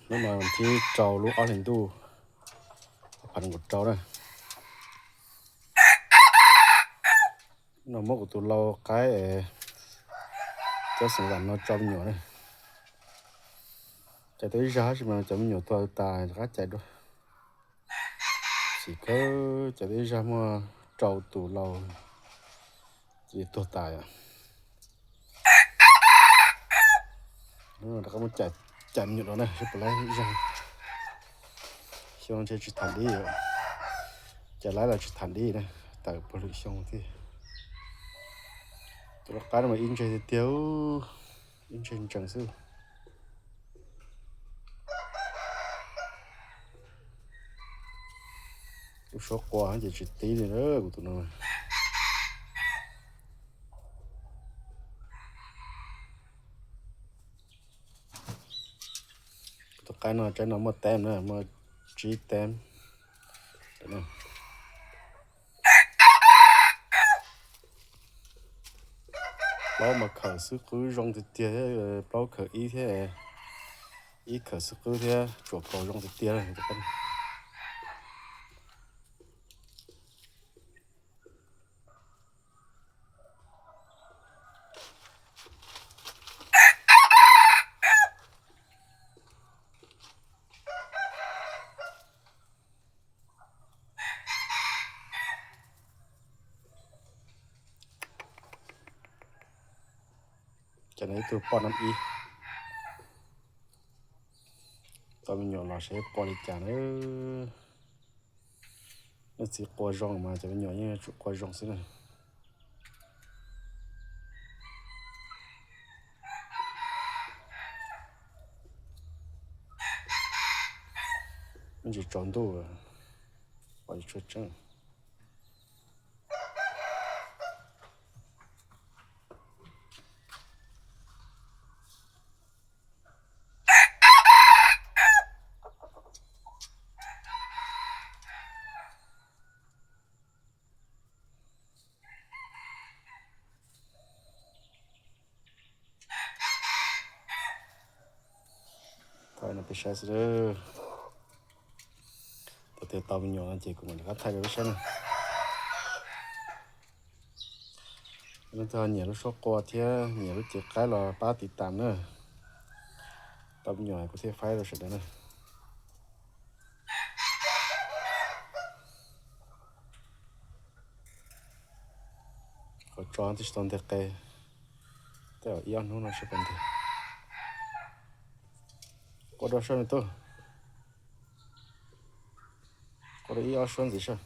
Hnub no thib rau lub ob hlis ntuj, phav nees nkaum rau na. No muab kuv tus lau qaib cov xeem vam no tso me nyuam na. Cais tau ib zag tab sis mas cov me nyuam tuag tas rov qab cais dua. Xim khawb, cais tau ib zag muaj rau tus lau ces tuag tas yom. Rov qab muab cais me nyuam no na, seb puas laib ib zag. Xyoo ntshe tsis tham dib, cais laib los tsis tham dib na, tawm puag lwm xyoo thiab. Tus lau qaib no mas ib ntseeg tiag tiag, ib ntseeg ntsees xwb. Lub suab qua ces tsis tib li na kuv tus no. Tus qaib no tsaib no muaj teeb na, muaj tsib teeb. Plaub mas khawm xwb qwb zoo tiag tiag thiab, plaub khawm ib thiab, ib khawm xwb qwb thiab, tsuam kaus zoo tiag tiag. Cov no ib tug poj nam ib, tau me nyuam los seb qua li cas na. Leej txiv qua zoo mas cov me nyuam yeej yuav tsum qua zoo xwb na. Me ntsis tsaus ntuj, pom tsis tshua tseeb. Thaij no peb saib xwb. Thaum twg tau me nyuam no ces kuv mam rov qab thaij rau peb saib na. Leej twg nyiam lub suab qua thiab nyiam lub cev qaib los pab tiv tam na. Tau me nyuam kuv thiaj faib rau sawv daws na. Qhov tso twb tsis tau nteg qe, tej zaum ib ob hnub no seb puas nteg. Qua dua soj me tub, qua dua ib ob suab ntxiv soj.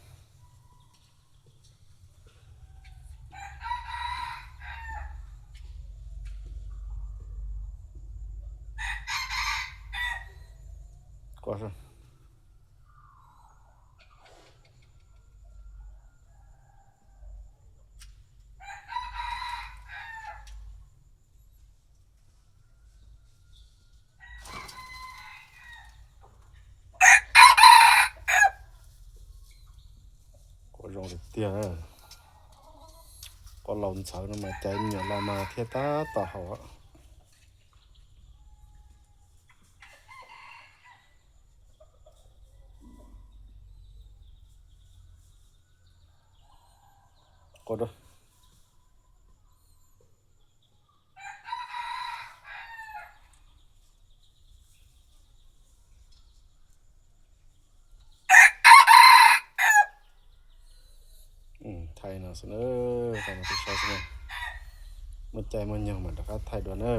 Qua soj. Qua zoo tiag tiag. Qua laus ntxhawv no mas caiv me nyuam los mas thiaj tab tom haum. Qua dua. Thaij no xwb na, thaij no peb saib xwb na. Muaj caij muaj nyoog mam rov qab thaij dua na.